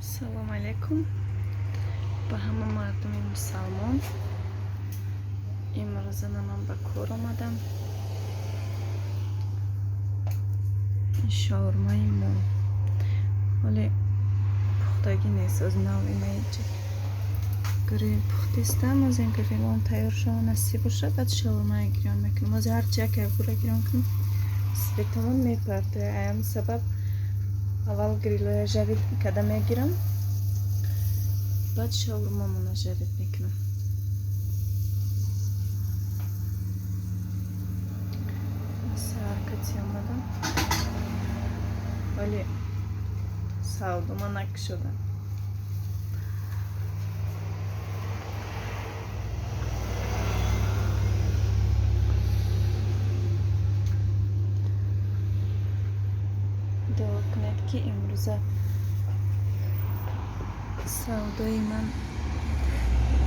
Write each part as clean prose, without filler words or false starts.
Салом алейкум ба ҳама мардуми мусалмон. Имрӯзана ман ба кор омадам. Шаурмаи мо ҳоле пухтагӣ нест, аз нав инаиҷа грил пухтистам. Оз ин грилон тайёр шава, насиб бошад, баъд шаурмаи гирён мекунем. Оз ҳарчи як як бура гирён кунем, светамон мепартояд. Аями сабаб аввал грилоя жарить када мегирам, баъд шаурмамона жарить мекунам. Саҳаркати омадам, вале савдома накушодам. Дуо кунед, ки имрӯза савдои ман,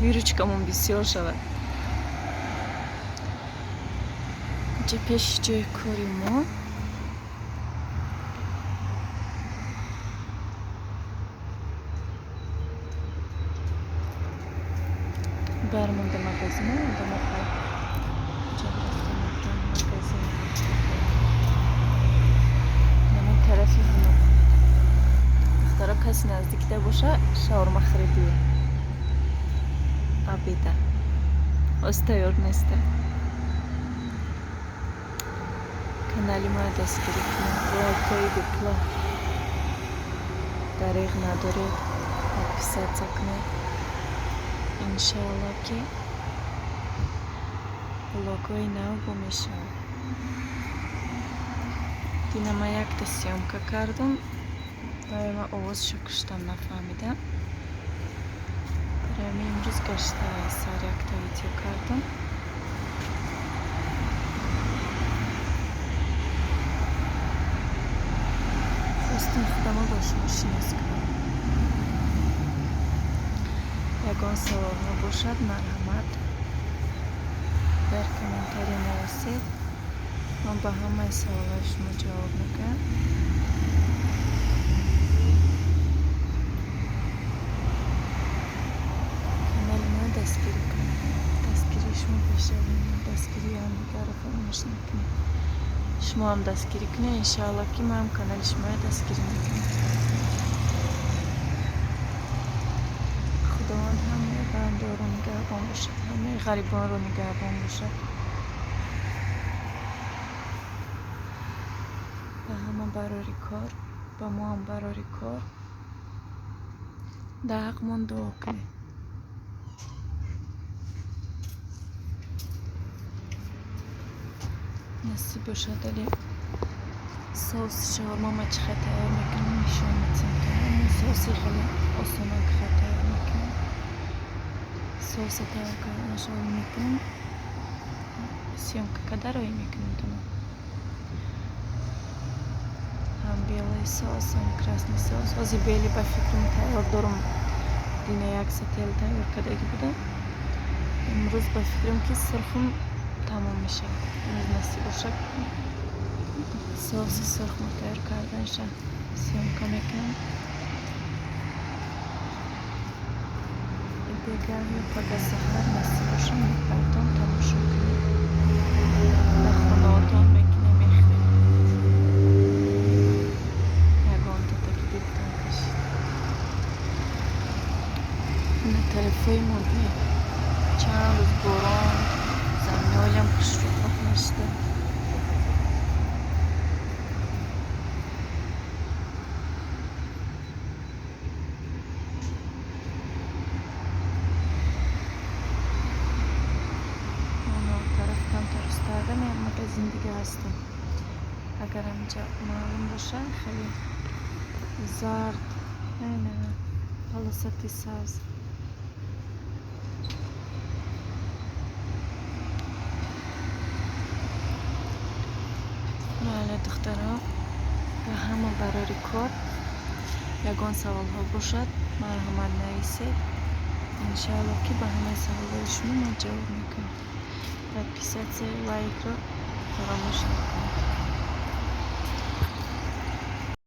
выручкамон бисёр шавад. Инҷа пеши ҷои кори мо. Бармонда магазино одамо хай рафта магазин. Намин тарафи ҳунук. Духтаро, каси наздикида боша, шаурма хӯред, обеда оз тайёр неста. Канали моя дастгирӣ кунед, лайкҳои бепула дареғ надоред, подписаться кунед. Иншоалло, ки влогҳои нав бо мешавад. Дина ман якта съёмка кардам, вай ман овозшо куштам, нафаҳмидам. Барои ҳамин имрӯз гашта сар якта видео кардам. Хостам худамо ба шумо шинос кунам. Ягон саволҳо бошад, марҳамат, дар комментария нависед. Ман ба ҳамаи саволҳои шумо ҷавоб мегӯям. Канали моро дастгирӣ кунед. Дастгирии шумо пешравии мо, дастгирии ҳамдигарро фаромӯш накунед. Шумо ҳам дастгирӣ кунед, иншоалло, ки ман ҳам канали шуморо дастгирӣ мекунам. Худованд ҳамаи бандаҳоро нигаҳбон бошад, ҳамаи ғарибонро нигаҳбон бошад. Ба ҳама барори кор, ба мо ҳам барори кор. Дар ҳаққмон дуо кунед. Насиб бошад, али соуси шаурма ма чӣ хел тайёр мекунам, нишон медиҳам. Соуси хеле осонак хел тайёр мекунам. Соуса тайёр карданашро мекунам, съёмка карда роӣ мекунам тамом. Ҳам белый соус, ҳам красный соус. Ҳозир белый ба фикрам тайёр дорам. Дина як сател тайёр кардагӣ будам. Имрӯз ба фикрам, ки сурхум тамом мешавад. Имрӯз насиб бошад, соуси сурхмо тайёр карданша съёмка мекунам. Бегаҳ ё пага саҳар насиб боша, мепартом, тамошо кунед. Дар хонаотон мекунем, мехӯрем. Ягонтата ки дилтон кашид. Ина тарафҳои мо бинед. Чанд рӯз борон, заминҳоям хушрӯ пок нашуда. Тараф камтар устардам, як магазин дига ҳастам. Агар ҳаминҷа маълум боша, хеле зард, не, не, не, полосатый сабз. Майли, духтаро, ба ҳама барори кор. Ягон саволҳо бошад, марҳамат, нависед. Иншоалло, ки ба ҳамаи саволҳои шумо ман ҷавоб мекунам. Подписаться, лайкро фаромӯш накунед.